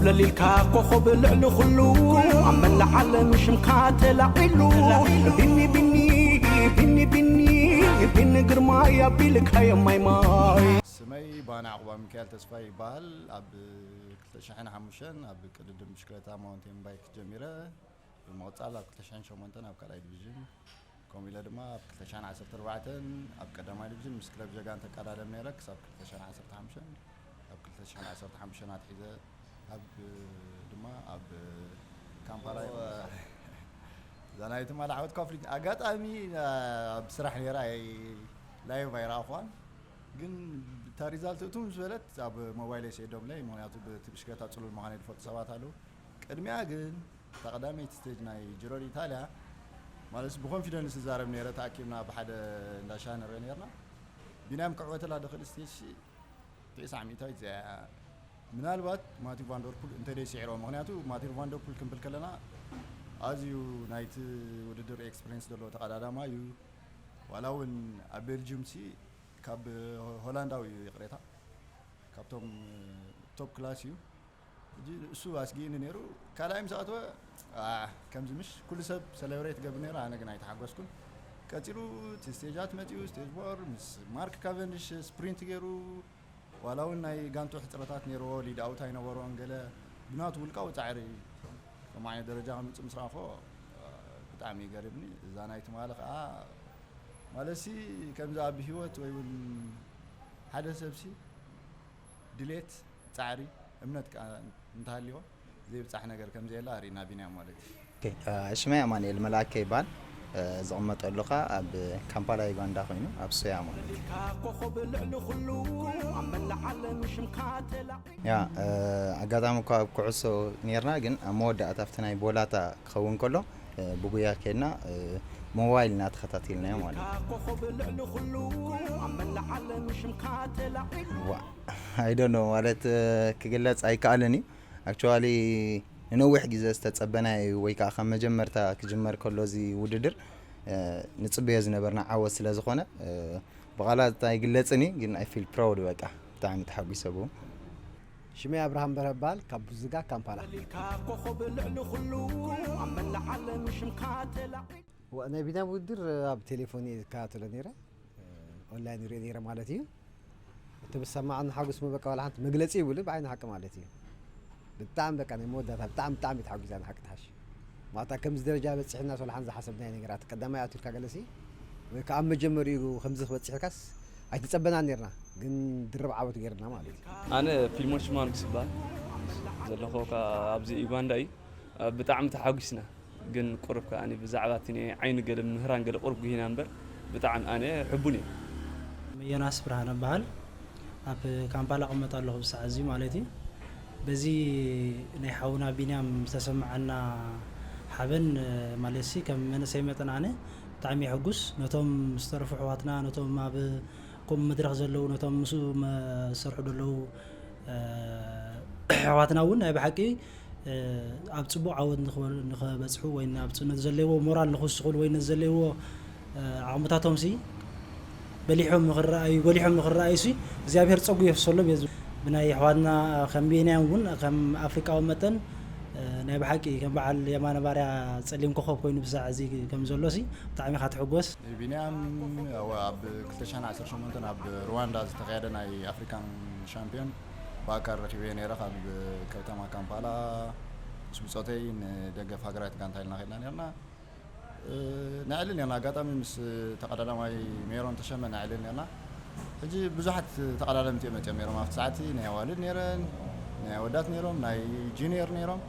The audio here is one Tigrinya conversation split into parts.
ደሊልካ ኮኸብ ልዕሊ ኩሉ ኣብ መላእ ዓለም ሽምካ ተላዒሉ። ቢኒ ቢኒ ቢኒ ቢኒ ቢኒ ግርማይ ኣቢልካ የማይ ማይ። ስመይ ባና ዕቑባ ሚካኤል ተስፋ ይበሃል። ኣብ ክልተ ሽሕን ሓሙሽተን ኣብ ቅድድም ብሽክለታ ማውንቴን ባይክ ጀሚረ፣ ብምቕጻል ኣብ ክልተ ሽሕን ሸሞንተን ኣብ ካልኣይ ዲቪዥን፣ ከምኡ ኢለ ድማ ኣብ ክልተ ሽሕን ዓሰርተ ኣርባዕተን ኣብ ቀዳማይ ዲቪዥን ምስ ክለብ ጀጋን ተቀዳደም ነይረ። ክሳብ ክልተ ሽሕን ዓሰርተ ሓሙሽተን፣ ኣብ ክልተ ሽሕን ዓሰርተ ሓሙሽተን ኣትሒዘ ኣብ ድማ ኣብ ካምፓላ እዛ ናይ ትማል ዓወት ኮንፍሊክት ኣጋጣሚ ኣብ ስራሕ ነይራ፣ ኣይ ላይቭ ኣይረኣኹዋን። ግን እታ ሪዛልት እቱ ምስ በለት ኣብ ሞባይለይ ሰይዶምለይ፣ ምክንያቱ ብቲ ብሽክለታ ጽሉል ምዃነይ ዝፈልጡ ሰባት ኣለዉ። ቅድሚያ ግን እታ ቀዳመይቲ ስቴጅ ናይ ጅሮ ኢታልያ ማለት ብኮንፊደንስ ዝዛረብ ነይረ። ተኣኪብና ብሓደ እንዳሻ ንርኢ ነርና። ቢንያም ክዕወተላ ድኽእል ስቴጅ ሲ ትስዓ ሚእታዊት እዚኣ እያ። ምናልባት ማቲው ቫንደርፑል እንተደይ ስዒሮ፣ ምክንያቱ ማቲው ቫንደርፑል ክንብል ከለና ኣዝዩ ናይቲ ውድድር ኤክስፐሪንስ ዘለዎ ተቐዳዳማ እዩ። ዋላ እውን ኣብ ቤልጅም ሲ ካብ ሆላንዳዊ እዩ፣ ይቕሬታ፣ ካብቶም ቶፕ ክላስ እዩ። ሕጂ እሱ ኣስጊእኒ ነይሩ። ካልኣይ ምስ ኣተወ፣ "ኣ፣ ከምዚ ምሽ ኩሉ ሰብ ሰለብሬት ገብር ነይሩ፣ ኣነ ግን ኣይተሓጎስኩን። ቀጺሉ እቲ ስቴጃት መጺኡ፣ ስቴጅ ፎር ምስ ማርክ ካቨንዲሽ ስፕሪንት ገይሩ፣ ዋላ እውን ናይ ጋንቱ ሕጽረታት ነይርዎ፣ ሊድ ኣውት ኣይነበሮን፣ ገለ ብናቱ ውልቃዊ ጻዕሪ ከም ዓይነት ደረጃ ከምጽእ ምስ ረኣኹ ብጣዕሚ ይገርምኒ። እዛ ናይ ትማሊ ከኣ ማለትሲ ከምዚ ኣብ ህይወት ወይ እውን ሓደ ሰብሲ ድሌት፣ ጻዕሪ፣ እምነት ከኣ እንተሃልዮ ዘይብጻሕ ነገር ከም ዘየለ ኣርእና ቢንያም ማለት እዩ። ኦኬ፣ እ፣ ሽመይ ኣማኑኤል መልኣከ ይበሃል። እ፣ ዝቕመጠሉ ኸኣ ኣብ ካምፓላ ዩጋንዳ ኮይኑ ኣብ ሶያ ማለት እዩ። ያ፣ እ፣ ኣጋጣሚ እኳ ኣብ ኩዕሶ ነርና፣ ግን ኣብ መወዳእታ ኣብቲ ናይ ቦላታ ክኸውን ከሎ፣ እ፣ ብጉያ ከድና፣ እ፣ ሞባይል ኢና ተኸታቲልናዮ ማለት እዩ። ዋ፣ I don't know ማለት፣ እ፣ ክግለጽ ኣይከኣልን እዩ። ኣክቹዋሊ ንነዊሕ ግዜ ዝተጸበናዮ እዩ፣ ወይ ከኣ ካብ መጀመርታ ክጅመር ከሎ እዚ ውድድር፣ እ፣ ንጽበዮ ዝነበርና ዓወት ስለ ዝኾነ፣ እ፣ ብቓላት ኣይግለጽን እዩ፣ ግን I feel proud በቃ ብጣዕሚ ተሓጒሰ ብኡ። ሽመይ ኣብርሃም በርሀ እበሃል፣ ካብ ቡዝጋ ካምፓላ። ኮኸብ ልዕሊ ኩሉ ኣብ መላእ ዓለም ሽምካ ተላዒሉ። ዋ-፣ ናይ ቢንያም ውድድር ኣብ ቴሌፎን እየ ዝከታተሎ ነይረ፣ ኦንላይን ይሪኦ ነይረ ማለት እዩ። እቲ ብሰማዕኒ ሓጎስ በቃ ዋላ ሓንቲ መግለጺ ይብሉ ብዓይኒ ሓቂ ማለት እዩ። ብጣዕሚ በቃ ናይ መወዳእታ ብጣዕሚ ብጣዕሚ ተሓጒሰ ንሓቂ ትሓሽ። ማታ ከምዚ ደረጃ በጺሕና ሶልሓን ዝሓሰብናዮ ነገራት ቀዳማይ ኣትልካ ገለሲ ወይ ከዓ ኣብ መጀመሪኡ ከምዚ ክበጽሕ ኢልካስ ኣይተጸበናን ነርና፣ ግን ድርብ ዓወት ገይርና ማለት እዩ። ኣነ ፊልሞን ሽማንክስ ይበሃል ዘለኹ ከኣ ኣብዚ ዩጋንዳ እዩ። ብጣዕሚ ተሓጒስና፣ ግን ቁሩብ ከኣ ብዛዕባ እቲ ናይ ዓይኒ ገለ ምህራን ገለ ቁሩብ ጉሂና እምበር ብጣዕሚ ኣነ ሕቡን እየ። ዮናስ ብርሃነ እበሃል። ኣብ ካምፓላ እቕመጥ ኣለኹ ብሳዕ እዚ ማለት እዩ። በዚ ናይ ሓውና ቢንያም ዝተሰምዓና ሓበን ማለት ሲ ከም መንእሰይ መጠን ኣነ ብጣዕሚ የሕጉስ። ነቶም ዝተረፉ ኣሕዋትና፣ ነቶም ኣብ ከምኡ መድረኽ ዘለዉ፣ ነቶም ምስኡ መ-፣ ዝሰርሑ ዘለዉ፣ እ፣ ኣሕዋትና እውን ናይ ብሓቂ፣ እ፣ ኣብ ጽቡቕ ዓወት ንኽበ-፣ ንኽበጽሑ ወይ ናብ ጽ-፣ ነቲ ዘለይዎ ሞራል ንኽውስኹሉ ወይ ነቲ ዘለይዎ፣ እ፣ ዓቕምታቶም ሲ በሊሖም ንኽረኣዩ፣ ጎሊሖም ንኽረኣዩ ሲ እግዚኣብሔር ጸጉ የፍሰሎም እየ ዝብል። ብናይ ኣሕዋትና ከም ቢንያም እውን ከም ኣፍሪቃዊ መጠን፣ እ፣ ናይ ብሓቂ ከም በዓል የማነ ባርያ ጸሊም ኮኸብ ኮይኑ ብሳዕ እዚ ከም ዘሎ ሲ ብጣዕሚ ኢኻ ትሕጎስ። ቢንያም፣ ኣብ፣ ኣብ ክልተ ሽሕን ዓሰርተ ሸሞንተን ኣብ ሩዋንዳ ዝተኻየደ ናይ ኣፍሪካን ሻምፒዮን ብኣካል ረኺበዮ ነይረ። ካብ ከተማ ካምፓላ ምስ ብጾተይ ንደገፍ ሃገራዊት ጋንታ ኢልና ከድና ነርና። እ፣ ነዕልል ነርና። ኣጋጣሚ ምስ ተቐዳዳማይ ሜሮን ተሸመ ነዕልል ነርና። ሕጂ ብዙሓት ተቐዳደምቲ እዮም መጺኦም ነይሮም ኣብቲ ሰዓት። ናይ ኣዋልድ ነይረን፣ ናይ ኣወዳት ነይሮም፣ ናይ ጁኒየር ነይሮም።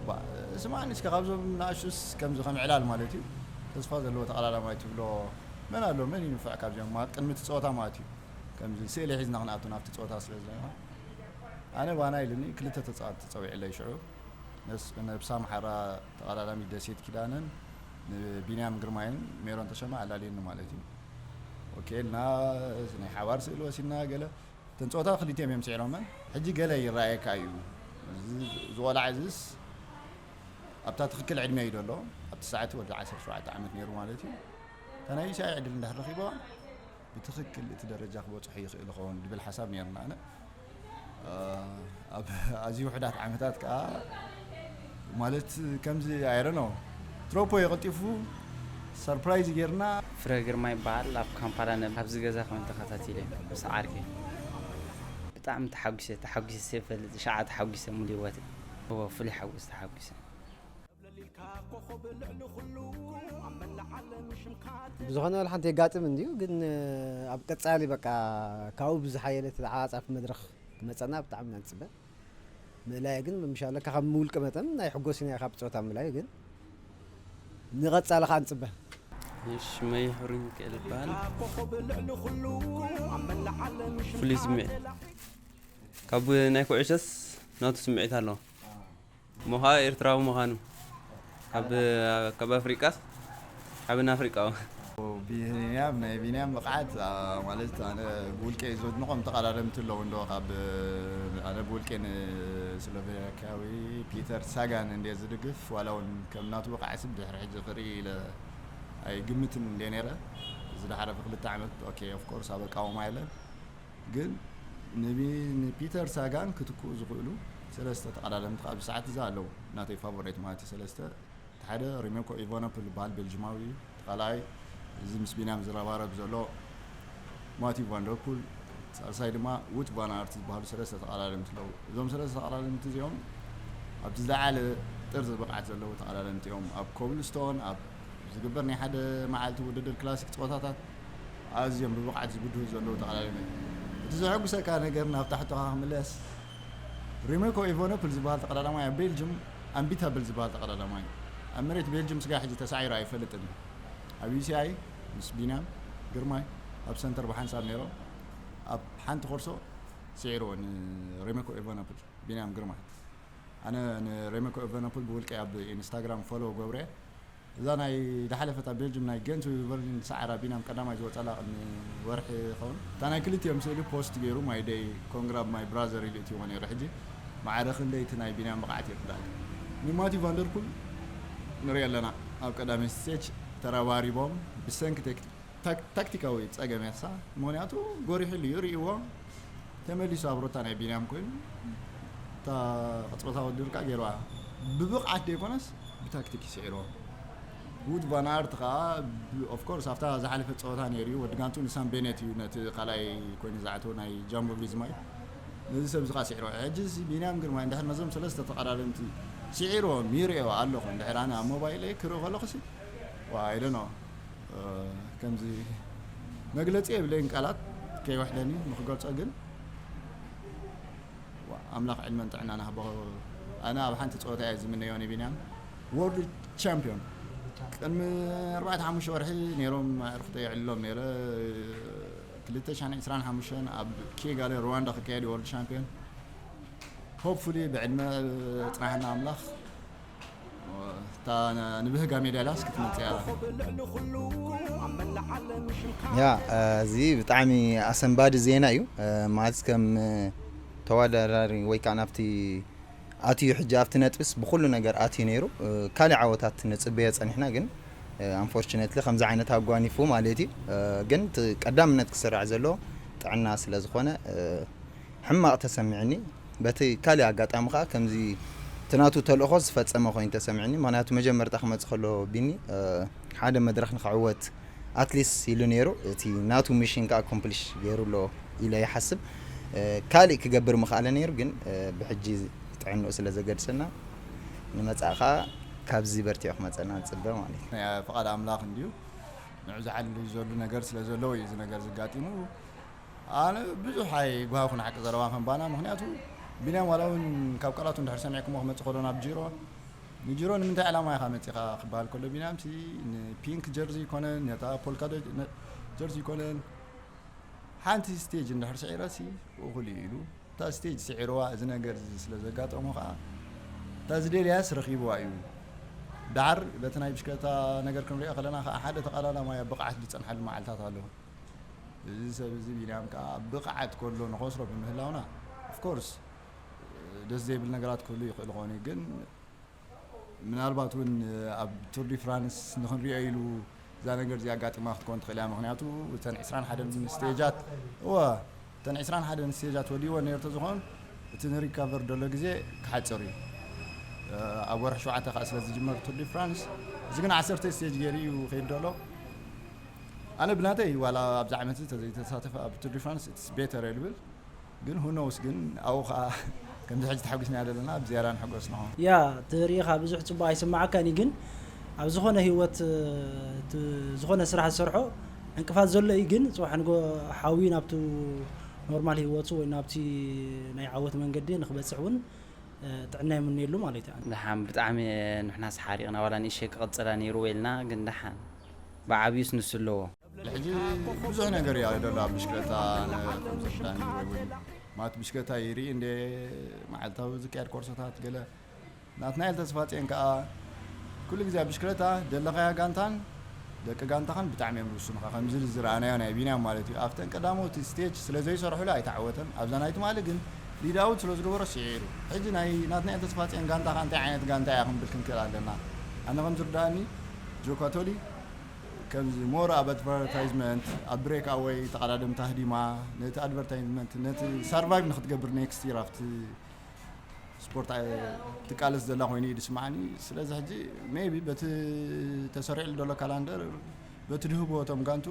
ባ-፣ ስማዕኒ እስከ ካብዞም ንኣሽቱስ ከምዚ ከም ዕላል ማለት እዩ። ተስፋ ዘለዎ ተቐዳዳማይ ትብሎ መን ኣሎ? መን እዩ ንፉዕ ካብዚኦም? ማ-፣ ቅድሚ እቲ ጸወታ ማለት እዩ። ከምዚ ስእሊ ሒዝና ክንኣቱ ናብቲ ጸወታ ስለ ዘለና። ኣነ ባና ኢሉኒ ክልተ ተጻወትቲ ተጸዊዕለይ ሽዑ። ነስ-፣ ነብሳ መሓራ ተቐዳዳሚት ደሴት ኪዳነን ንቢንያም ግርማይን ሜሮን ተሸማ ኣላልየኒ ማለት እዩ። ኦኬ ኢልና ናይ ሓባር ስእሊ ወሲድና ገለ። እተን ጸወታ ክልቲኦም እዮም ስዒሮመን። ሕጂ ገለ ይረኣየካ እዩ። እዚ፣ እዚ ቆልዓ እዚስ ኣብታ ትኽክል ዕድመ እዩ ዘሎ። ኣብቲ ሰዓት ወዲ ዓሰርተ ሸውዓተ ዓመት ነይሩ ማለት እዩ። እታ ናይ ኢሳይ ዕድል እንድሕር ረኺብዋ ብትኽክል እቲ ደረጃ ክበጽሖ ይኽእል ይኸውን ዝብል ሓሳብ ነይሩና። ኣነ ኣብ ኣዝዩ ውሕዳት ዓመታት ከዓ ማለት ከምዚ ኣይረኖ ትሮፖ የቐልጢፉ ሰርፕራይዝ ጌርና። ፍረ ግርማ ይበሃል። ኣብ ካምፓላ ነብ ኣብዚ ገዛ ኮይኑ ተኸታቲለ ምስ ዓርከይ ብጣዕሚ ተሓጒሰ ተሓጒሰ ዘይፈልጥ ሸዓ ተሓጒሰ ሙሉ ህይወት ፍሉይ ሓጎስ ተሓጒሰ። ብዝኾነ ሓንቲ የጋጥም እንድዩ፣ ግን ኣብ ቀጻሊ በቃ ካብኡ ብዝሓየለ ተዓጻፊ መድረኽ ክመጸና ብጣዕሚ ኢና ንጽበ። ምእላየ ግን ምሻለ ካብ ምውልቂ መጠን ናይ ሕጎስ ኢና ካብ ጸወታ ምእላየ ግን ንቐጻሊ ከዓ ንጽበ። ሽመይ ሕሩይ ሚካኤል ይበሃል። ፍሉይ ስምዒት ካብ ናይ ኩዕሾስ ናቱ ስምዒት ኣለዎ። እሞ ከዓ ኤርትራዊ ምዃኑ ካብ ካብ ኣፍሪቃስ ሓበን ኣፍሪቃዊ። ቢንያም ናይ ቢንያም ብቕዓት ማለት ኣነ ብውልቀ ዝወድንቖም ተቐዳደምቲ ኣለዉ እንዶ ካብ ኣነ ብውልቀ ንስሎቬኪያዊ ፒተር ሳጋን እንደ ዝድግፍ ዋላ እውን ከም ናቱ ብቕዓት ስብ ድሕሪ ሕጂ ክርኢ ኢለ ኣይግምትን እንደ ነረ እዚ ድሓለፈ ክልተ ዓመት ኦኬ ኦፍኮርስ ኣብ ኣቃውማ የለን ግን ንፒተር ሳጋን ክትክኡ ዝኽእሉ ሰለስተ ተቐዳደምቲ ካብ ሰዓት እዛ ኣለዉ ናተይ ፋቮሬት ማለት ሰለስተ ሓደ ሪሜኮ ኢቫኖፕል ዝበሃል ቤልጅማዊ እዩ። ካልኣይ እዚ ምስ ቢንያም ዝረባረብ ዘሎ ማቲ ቫንደርፑል፣ ሳልሳይ ድማ ውት ቫን ኣርት ዝበሃሉ ሰለስተ ተቐዳደምቲ ኣለዉ። እዞም ሰለስተ ተቐዳደምቲ እዚኦም ኣብቲ ዝለዓለ ጥርዚ ብቕዓት ዘለዉ ተቐዳደምቲ እዮም። ኣብ ኮብልስቶን ኣብ ዝግበር ናይ ሓደ መዓልቲ ውድድር ክላሲክ ፀወታታት ኣዝዮም ብብቕዓት ዝብድሁ ዘለዉ ተቐዳደምቲ እዮም። እቲ ዘሐጉሰካ ነገር ናብ ታሕቶኻ ክምለስ ሪሜኮ ኢቫኖፕል ዝበሃል ተቐዳዳማይ ኣብ ቤልጅም ኣምቢታብል ዝበሃል ተቐዳዳማይ ኣብ መሬት ቤልጅም ስጋ ሕጂ ተሳዒሩ ኣይፈልጥን እዩ። ኣብ ዩሲኣይ ምስ ቢንያም ግርማይ ኣብ ሰንተር ብሓንሳብ ነይሮም ኣብ ሓንቲ ኮርሶ ስዒርዎ ንሬሜኮ ኤቨናፕል ቢንያም ግርማይ። ኣነ ንሬሜኮ ኤቨናፕል ብውልቀ ኣብ ኢንስታግራም ፎሎ ገብረ እዛ ናይ ዝሓለፈት ኣብ ቤልጅም ናይ ገንት በርሊን ሰዓራ ቢንያም ቀዳማይ ዝወፀላ ቅድሚ ወርሒ ይኸውን እታ ናይ ክልቲኦም ስእሊ ፖስት ገይሩ ማይ ደይ ኮንግራ ማይ ብራዘር ኢሉ እትይዎ ነይሩ ሕጂ ማዕረ ክንደይ እቲ ናይ ቢንያም ብቕዓት የርዳእ። ንማቲ ቫንደርፑል ንሪኦ ኣለና ኣብ ቀዳመይ ስቴጅ ተረባሪቦም ብሰንኪ ታክቲካዊ ጸገም እያ ምኽንያቱ ጎሪሕሉ እዩ ርእይዎ ተመሊሱ ኣብ ሮታ ናይ ቢንያም ኮይኑ እታ ቅጽበታዊ ድርቃ ገይርዋ ብብቕዓት ዘይኮነስ ብታክቲክ ይስዒርዎ። ውድ ቫን ኣርት ከዓ ኦፍኮርስ ኣብታ ዝሓለፈት ፀወታ ነይሩ እዩ ወዲ ጋንቱ ንሳም ቤኔት እዩ ነቲ ካልኣይ ኮይኑ ዝዓተወ ናይ ጃምቦ ቪዝማ እዩ ነዚ ሰብ ዝካ ስዒርዎ ሕጂ ቢንያም ግርማ እንድሕር ነዞም ሰለስተ ተቐዳደምቲ ስዒርዎም ይርእዮ ኣለኹ እንድሕር ኣነ ኣብ ሞባይለይ ክርኢ ከለኹ ሲ I don't know ከምዚ መግለፂ የብለይን ቃላት ከይወሕደኒ ንክገልፆ ግን ኣምላኽ ዕድመን ጥዕና ንሃቦ ኣነ ኣብ ሓንቲ ፀወታ እየ ዝምነዮ ንቢንያም ወርልድ ቻምፒዮን ቅድሚ ኣርባዕተ ሓሙሽተ ወርሒ ነይሮም ኣዕርክተ የዕልሎም ነይረ ክልተ ሽሕን ዕስራን ሓሙሽተን ኣብ ኪጋሊ ሩዋንዳ ክካየድ ወርልድ ቻምፒዮን ሆፕፉሊ ብዕድመ ፅናሕና ኣምላኽ እታ ንብህጋ ሜዳልያስ ክትመፅእ እያ። ያ እዚ ብጣዕሚ ኣሰንባዲ ዜና እዩ ማለት ከም ተወዳዳሪ ወይ ከዓ ናብቲ ኣትዩ ሕጂ ኣብቲ ነጥብስ ብኩሉ ነገር ኣትዩ ነይሩ ካልእ ዓወታት ንፅበዮ ፀኒሕና ግን ኣንፎርችነትሊ ከምዚ ዓይነት ኣጓኒፉ ማለት እዩ ግን ቀዳምነት ክስራዕ ዘለዎ ጥዕና ስለ ዝኾነ ሕማቕ ተሰሚዕኒ በቲ ካልእ ኣጋጣሚ ከዓ ከምዚ እቲ ናቱ ተልእኾ ዝፈፀመ ኮይኑ ተሰሚዕኒ ምክንያቱ መጀመርታ ክመፅእ ከሎ ቢኒ ሓደ መድረክ ንክዕወት ኣትሊስት ኢሉ ነይሩ እቲ ናቱ ሚሽን ከዓ ኣኮምፕሊሽ ገይሩ ኣሎ ኢለ ይሓስብ ካልእ ክገብር ምኽኣለ ነይሩ ግን ብሕጂ ጥዕንኡ ስለ ዘገድሰና ንመፃእ ከዓ ካብዚ በርቲዑ ክመፀና ንፅበ ማለት እዩ ፍቓድ ኣምላኽ እንድዩ ንዑ ዝዓሊ ዘሎ ነገር ስለ ዘለዎ እዩ እዚ ነገር ዘጋጢሙ ኣነ ብዙሕ ኣይጓሃኹን ሓቂ ዘረባ ከም ባና ምክንያቱ ቢንያም ዋላ እውን ካብ ቃላቱ እንድሕር ሰሚዕኩሞ ክመፅእ ከሎ ናብ ጂሮ ንጂሮ ንምንታይ ዕላማ ኢኻ መፂኻ ክበሃል ከሎ ቢንያም ሲ ንፒንክ ጀርዚ ይኮነን ነታ ፖልካ ጀርዚ ይኮነን ሓንቲ ስቴጅ እንድሕር ስዒረ ሲ እኹል እዩ ኢሉ እታ ስቴጅ ስዒርዋ እዚ ነገር እዚ ስለ ዘጋጠሞ ከዓ እታ ዝደልያስ ረኺብዋ እዩ ዳር በቲ ናይ ብሽከታ ነገር ክንሪኦ ከለና ከዓ ሓደ ተቐዳዳማይ ኣብ ብቕዓት ዝፀንሓሉ መዓልታት ኣለዉ እዚ ሰብ እዚ ቢንያም ከዓ ብቕዓት ከሎ ንኸስሮ ብምህላውና ኦፍኮርስ ደስ ዘይብል ነገራት ክህሉ ይኽእል ኾኑ ግን ምናልባት እውን ኣብ ቱር ዲ ፍራንስ ንክንሪኦ ኢሉ እዛ ነገር እዚ ኣጋጢማ ክትኮን ትኽእል እያ ምክንያቱ እተን ዕስራን ሓደን ስቴጃት እወ እተን ዕስራን ሓደን ስቴጃት ወዲወ ነርተ ዝኾን እቲ ንሪካቨር ዘሎ ግዜ ክሓፅር እዩ። ኣብ ወርሒ ሸውዓተ ከዓ ስለ ዝጅመር ቱር ዲ ፍራንስ፣ እዚ ግን ዓሰርተ ስቴጅ ገይሩ እዩ ከይድ ዘሎ። ኣነ ብናተይ ዋላ ኣብዚ ዓመት እዚ ተዘይተሳተፈ ኣብ ቱር ዲ ፍራንስ ኢትስ ቤተር እየ ልብል። ግን ሁኖውስ ግን ኣብኡ ከዓ ከምዚ ሕጂ ተሓጒስና ዘለና ብዝያዳ ንሕጎስ ንኾ። ያ ትሪኢኻ ብዙሕ ፅቡቅ ኣይስማዓካን እዩ፣ ግን ኣብ ዝኾነ ህይወት እቲ ዝኾነ ስራሕ ዝሰርሖ ዕንቅፋት ዘሎ እዩ። ግን ፅባሕ ንጎ ሓዊ ናብቲ ኖርማል ህይወቱ ወይ ናብቲ ናይ ዓወት መንገዲ ንክበፅሕ እውን ጥዕና የምንየሉ ማለት እዩ። ደሓን ብጣዕሚ ንሕናስ ሓሪቕና ዋላ ንእሸ ክቐፅላ ነይሩ ኢልና፣ ግን ደሓን ብዓብዩስ ንሱ ኣለዎ። ሕጂ ብዙሕ ነገር እዩ ዘሎ ኣብ ብሽክለታ ንከምስዳኒ ወይ ማለት ብሽክለታ ይርኢ እንደ መዓልታዊ ዝካየድ ኮርሶታት ገለ ናትናኤል ተስፋፅዮን ከዓ ኩሉ ግዜ ኣብ ብሽክለታ ደለኻያ ጋንታን ደቂ ጋንታኻን ብጣዕሚ እዮም ዝውስኑኻ። ከምዚ ዝረኣናዮ ናይ ቢንያም ማለት እዩ። ኣብተን ቀዳሞት ስቴጅ ስለ ዘይሰርሑሉ ኣይተዓወተን። ኣብዛ ናይ ትማሊ ግን ሊድ ኣውት ስለ ዝገበሮ ስዒሩ። ሕጂ ናይ ናትናኤል ተስፋፅዮን ጋንታኻ እንታይ ዓይነት ጋንታ እያ ክንብል ክንክእል ኣለና። ኣነ ከም ዝርዳእኒ ጆካቶሊ ከምዚ ሞር ኣብ ኣድቨርታይዝመንት ኣብ ብሬክ ኣወይ ተቐዳደምታ ህዲማ ነቲ ኣድቨርታይዝመንት ነቲ ሳርቫይቭ ንክትገብር ኔክስት ይር ኣብቲ ስፖርት ትቃለስ ዘላ ኮይኑ እዩ ዝስማዓኒ። ስለዚ ሕጂ ሜቢ በቲ ተሰሪዕሉ ዘሎ ካላንደር በቲ ድህብዎ እቶም ጋንቱ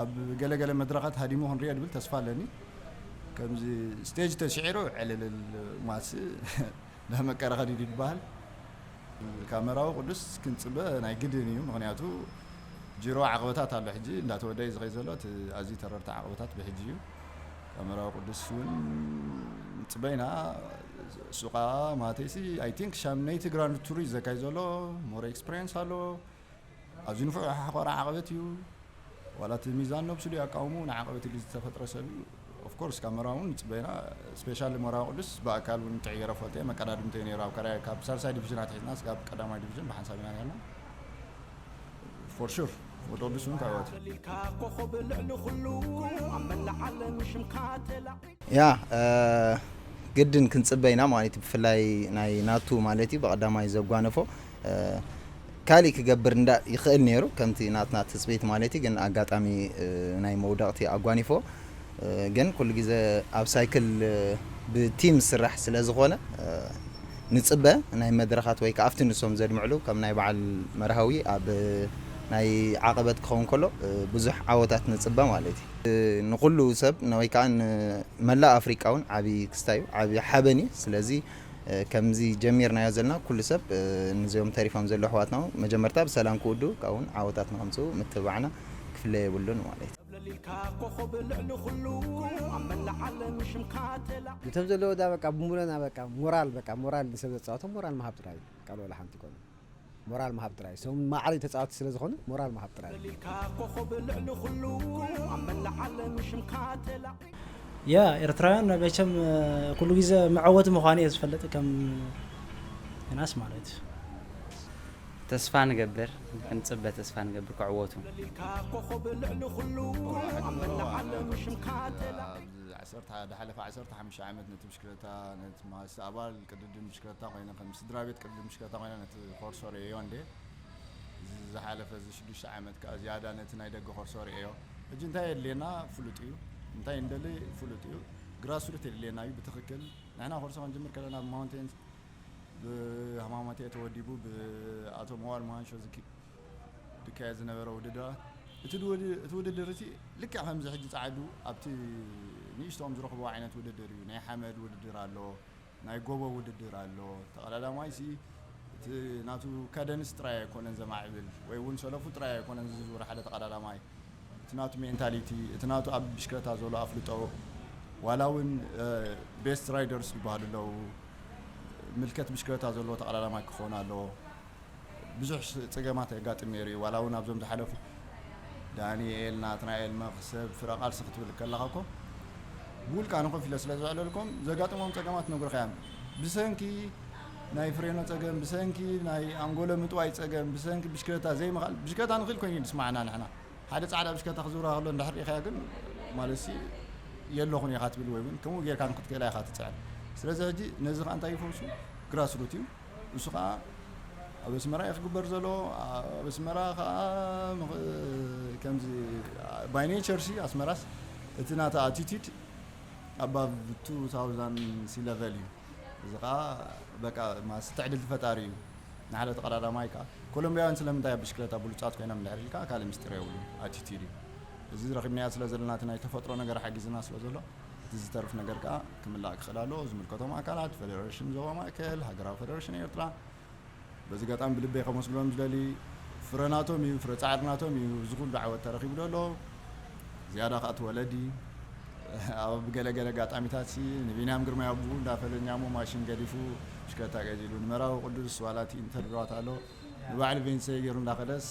ኣብ ገለገለ መድረኻት ሃዲሙ ክንሪኦ ድብል ተስፋ ኣለኒ። ከምዚ ስቴጅ ተስዒሩ ዕልልል ማሲ ዳመቀረ ከዲዱ ይበሃል። ካብ መራዊ ቅዱስ ክንፅበ ናይ ግድን እዩ። ምክንያቱ ጅሮ ዓቕበታት ኣሎ ሕጂ እንዳተወደየ ዝኸይ ዘሎ እቲ ኣዝዩ ተረርቲ ዓቕበታት ብሕጂ እዩ። ካብ መራዊ ቅዱስ እውን ንፅበይና ሱቃ ማተይሲ ኣይ ቲንክ ሻምነይቲ ግራንድ ቱር እዩ ዘካይ ዘሎ ሞር ኤክስፐሪንስ ኣሎ። ኣዝዩ ንፉዕ ሓቆራ ዓቕበት እዩ። ዋላ እቲ ሚዛን ነብሱ ድዩ ኣቃውሙ ንዓቐበት ኢሉ ዝተፈጥረ ሰብ እዩ። ኦፍኮርስ ካብ መራዊ እውን ንፅበይና ስፔሻሊ መራዊ ቅዱስ ብኣካል እውን ጥዕየረ ፈልጠ መቀዳድምተይ ነይሩ ኣብ ከራይ ካብ ሳልሳይ ዲቪዥን ኣትሒዝና ስጋብ ቀዳማይ ዲቪዥን ብሓንሳብ ኢና ነርና። ፎር ሹር ወዲ ቅዱስ እውን ካብ ህይወት ያ ግድን ክንፅበ ኢና ማለት እዩ። ብፍላይ ናይ ናቱ ማለት እዩ ብቐዳማይ ዘጓነፎ ካሊእ ክገብር እንዳ ይኽእል ነይሩ ከምቲ ናትና ትፅቢት ማለት እዩ። ግን ኣጋጣሚ ናይ መውደቕቲ ኣጓኒፎ ግን ኩሉ ግዜ ኣብ ሳይክል ብቲም ዝስራሕ ስለ ዝኾነ ንፅበ ናይ መድረኻት ወይ ከዓ ኣብቲ ንሶም ዘድምዕሉ ከም ናይ በዓል መርሃዊ ኣብ ናይ ዓቐበት ክኸውን ከሎ ብዙሕ ዓወታት ንፅበ ማለት እዩ። ንኩሉ ሰብ ወይ ከዓ ንመላእ ኣፍሪቃ እውን ዓብዪ ክስታይ እዩ፣ ዓብዪ ሓበን እዩ። ስለዚ ከምዚ ጀሚርናዮ ዘለና ኩሉ ሰብ ንዚኦም ተሪፎም ዘለዉ ኣሕዋትና እውን መጀመርታ ብሰላም ክውዱ ካብኡን ዓወታት ንኸምፅኡ ምትብባዕና ክፍለ የብሉን ማለት እዩ። እቶም ዘለዉ ዳ በቃ ብሙለና በቃ ሞራል በቃ ሞራል ንሰብ ዘፃወቶም ሞራል ምሃብ ጥራይ እዩ። ካልእ ወላ ሓንቲ ይኮኑ ሞራል ምሃብ ጥራይ እዩ። ሰም ማዕረ ተፃወቲ ስለ ዝኾኑ ሞራል ምሃብ ጥራይ እዩ። ያ ኤርትራውያን መቸም ኩሉ ግዜ መዐወቲ ምዃኑ እየ ዝፈልጥ ከም ዮናስ ማለት እዩ። ተስፋ ንገብር ክንፅበ ተስፋ ንገብር ክዕወቱ። ዓሰርተ ሓሙሽተ ዓመት ነቲ ብሽክለታ ነቲ ማስ ኣባል ቅድድም ብሽክለታ ኮይነ ከም ስድራ ቤት ቅድድም ብሽክለታ ኮይነ ነቲ ኮርሶ ርእዮ እንዴ እዚ ዝሓለፈ እዚ ሽዱሽተ ዓመት ከዓ ዝያዳ ነቲ ናይ ደገ ኮርሶ ርእዮ። ሕጂ እንታይ የድልየና ፍሉጥ እዩ፣ እንታይ እንደሊ ፍሉጥ እዩ። ግራስሩት የድልየና እዩ ብትኽክል። ንሕና ኮርሶ ክንጅምር ከለና ብማውንቴንስ ብሃማማቴ ተወዲቡ ብኣቶ መዋል መሃንሾ ዝካየድ ዝነበረ ውድድራት እቲ ውድድር እቲ ልክዕ ከምዚ ሕጂ ፃዓዱ ኣብቲ ንእሽቶም ዝረኽቦ ዓይነት ውድድር እዩ። ናይ ሓመድ ውድድር ኣሎ፣ ናይ ጎቦ ውድድር ኣሎ። ተቐዳዳማይ ሲ እቲ ናቱ ካደንስ ጥራይ ኣይኮነን ዘማዕብል ወይ እውን ሰለፉ ጥራይ ኣይኮነን ዝዝውር ሓደ ተቐዳዳማይ እቲ ናቱ ሜንታሊቲ እቲ ናቱ ኣብ ብሽክለታ ዘሎ ኣፍልጦ ዋላ እውን ቤስት ራይደርስ ዝበሃሉ ኣለዉ ምልከት ብሽክለታ ዘለዎ ተቐዳዳማይ ክኸውን ኣለዎ። ብዙሕ ፀገማት የጋጥም ነይሩ እዩ። ዋላ እውን ኣብዞም ዝሓለፉ ዳንኤል ናትናኤል መኽሰብ ፍረ ቃልሲ ክትብል ከለኻ እኮ ብውልቃ ንኮፍ ኢለ ስለ ዝዕለልኩም ዘጋጥሞም ፀገማት ነግርካ እዮም። ብሰንኪ ናይ ፍሬኖ ፀገም፣ ብሰንኪ ናይ ኣንጎሎ ምጥዋይ ፀገም፣ ብሰንኪ ብሽክለታ ዘይምኽኣል ብሽክለታ ንኽእል ኮይኑ እዩ ዝስማዓና ንሕና ሓደ ፃዕዳ ብሽክለታ ክዝውራ ከሎ እንድሕር ሪኢኻዮ ግን ማለት ሲ የለኹን ኢኻ ትብል ወይ እውን ከምኡ ጌርካ ንክትክእላ ኢኻ ትፅዕር። ስለዚ ሕጂ ነዚ ከዓ እንታይ ይፈውሱ ግራስሩት እዩ። ንሱ ከዓ ኣብ ኣስመራ እዩ ክግበር ዘሎ። ኣብ ኣስመራ ከዓ ከምዚ ባይ ኔቸር ሲ ኣስመራስ እቲ ናታ ኣቲቲድ Above two thousand sea level እዩ። እዚ ከዓ በቃ ማስ ትዕድልቲ ፈጣሪ እዩ። ንሓደ ተቐዳዳማይ ከዓ ኮሎምቢያውያን ስለምንታይ ኣብ ብሽክለታ ብሉጻት ኮይኖም እንድሕር ኢልካ ካልእ ምስጢር የብሉን። ኣቲቲድ እዩ። እዚ ረኺብናዮ ስለ ዘለና እቲ ናይ ተፈጥሮ ነገር ሓጊዝና ስለ ዘሎ እቲ ዝተርፍ ነገር ከዓ ክምላእ ክኽእል ኣለዎ። ዝምልከቶም ኣካላት፣ ፌደሬሽን ዞባ ማእከል፣ ሃገራዊ ፌደሬሽን ኤርትራ፣ በዚ ኣጋጣሚ ብልበይ ከመስግኖም ዝደሊ ፍረ ናቶም እዩ፣ ፍረ ጻዕሪ ናቶም እዩ እዚ ኩሉ ዓወት ተረኺቡ ዘሎ። ዝያዳ ከኣ እቲ ወለዲ ኣብ ገለገለ ኣጋጣሚታት ሲ ንቢንያም ግርማይ ኣብኡ እንዳፈለኛሞ ማሽን ገዲፉ ብሽክለታ ገዚሉ ንመራዊ ቅዱስ ዋላ እቲ ኢንተርቪዋት ኣሎ ንባዕሉ ቬንሰይ ገይሩ እንዳኸደስ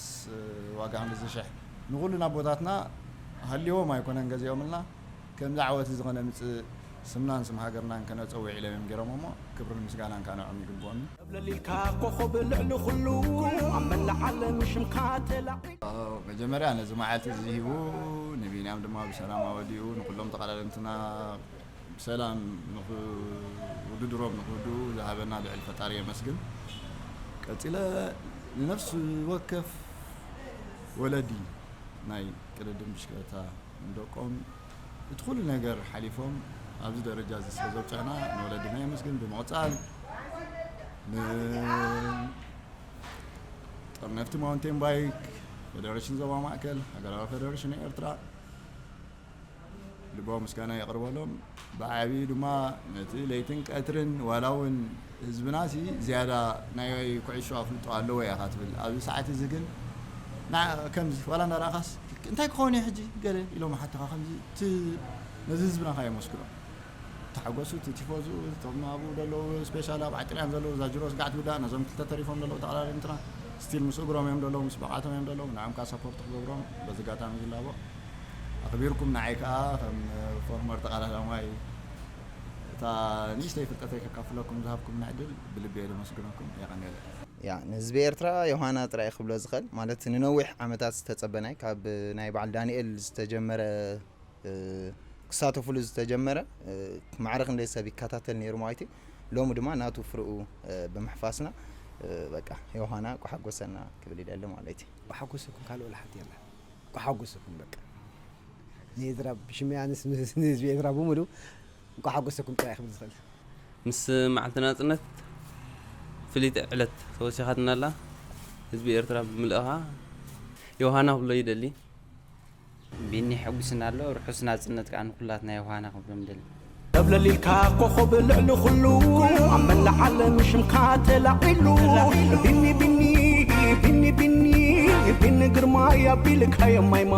ዋጋ ክንድዚ ሽሕ ንኹሉ ኣቦታትና ሃልይዎም ኣይኮነን ገዚኦምልና። ከምዚ ዓወት እዚ ከነምጽእ ስምናን ስም ሃገርናን ከነጸውዕ ኢሎም እዮም ገይሮም እሞ ክብርን ምስጋናን ከዓ ንዕኦም ይግብኦም። ለሊልካ ኮኾብ ልዕሊ ኩሉ ኣብ መላእ ዓለም ሽምካ ተላዒሉ። መጀመርያ ነዚ መዓልቲ እዚ ሂቡ ንቢንያም ድማ ብሰላም ኣወዲኡ ንኩሎም ተቐዳደምትና ብሰላም ንኽ- ውድድሮም ንክውድኡ ዝሃበና ልዕል ፈጣሪ የመስግን። ቀጺለ ንነፍሲ ወከፍ ወለዲ ናይ ቅድድም ብሽክለታ ንደቆም እቲ ኩሉ ነገር ሓሊፎም ኣብዚ ደረጃ እዚ ስለ ዘብፅሑና ንወለድና የመስግን። ብምቕፃል ንጠርነፍቲ ማውንቴን ባይክ ፌደሬሽን ዞባ ማእከል፣ ሃገራዊ ፌደሬሽን ኤርትራ ልባዊ ምስጋና የቕርበሎም። ብዓብዩ ድማ ነቲ ለይትን ቀትርን ዋላ እውን ህዝብና ሲ ዝያዳ ናይ ኩዕሾ ኣፍልጦ ኣለዎ እያ ትብል ኣብዚ ሰዓት እዚ ግን ና- ከምዚ ዋላ እንዳረኣኻስ እንታይ ክኸውን እዩ ሕጂ ገለ ኢሎም ሓተኻ ከምዚ እቲ ነዚ ህዝብና ከ የመስግኖ ተሓጎሱ እቲ ቲፎዙ እቶም ኣብኡ ዘለዉ ስፔሻል ኣብ ዓጥርያን ዘለዉ ዛጅሮስ ጋዕ ትብዳ ነዞም ክልተ ተሪፎም ዘለዉ ተቐዳደምትና ስቲል ምስ እግሮም እዮም ዘለዉ ምስ ብቕዓቶም እዮም ዘለዉ ንዓም ከዓ ሰፖርት ክገብሮም በዚ ኣጋጣሚ ይላቦ ኣኽቢርኩም ንዓይ ከዓ ከም ፎርመር ተቐዳዳማይ እታ ንእሽተይ ፍልጠተይ ከካፍለኩም ዝሃብኩም ዕድል ብልቢ እየ ዘመስግነኩም። የቐንየለይ። ያ ንህዝቢ ኤርትራ ዮሃና ጥራይ ክብሎ ዝኽእል ማለት ንነዊሕ ዓመታት ዝተጸበናይ ካብ ናይ በዓል ዳንኤል ዝተጀመረ እ፣ ክሳተፉሉ ዝተጀመረ እ፣ ማዕረ ክንደይ ሰብ ይከታተል ነይሩ ማለት እዩ። ሎሚ ድማ ናቱ ፍርኡ እ፣ ብምሕፋስና እ፣ በቃ ዮሃና ቋሓጎሰና ክብል ይደሊ ማለት እዩ። ቋሓጎሰኩም ካልእ ወላ ሓንቲ የለን። ቋሓጎሰኩም በቃ ንኤርትራ ብሽመይ ኣነስ ንህዝቢ ኤርትራ ብምሉ እንቋ ሓጎሰኩም ጥራይ ክብል ዝኽእል። ምስ መዓልቲ ናጽነት ፍልይቲ ዕለት ተወሲኻትና ኣላ። ህዝቢ ኤርትራ ብምልእኻ ዮሃና ክብሎ ይደሊ። ቢኒ ሕጉስና ኣሎ። ርሑስ ናጽነት ከኣ ንኩላትና ዮሃና ክብሎም ይደሊ። ተብለሊልካ ኮኾብ ልዕሊ ኩሉ ኣብ መላእ ዓለም ሽምካ ተላዒሉ ቢኒ ቢኒ ቢኒ ቢኒ ቢኒ ግርማ ያቢልካ የማይማ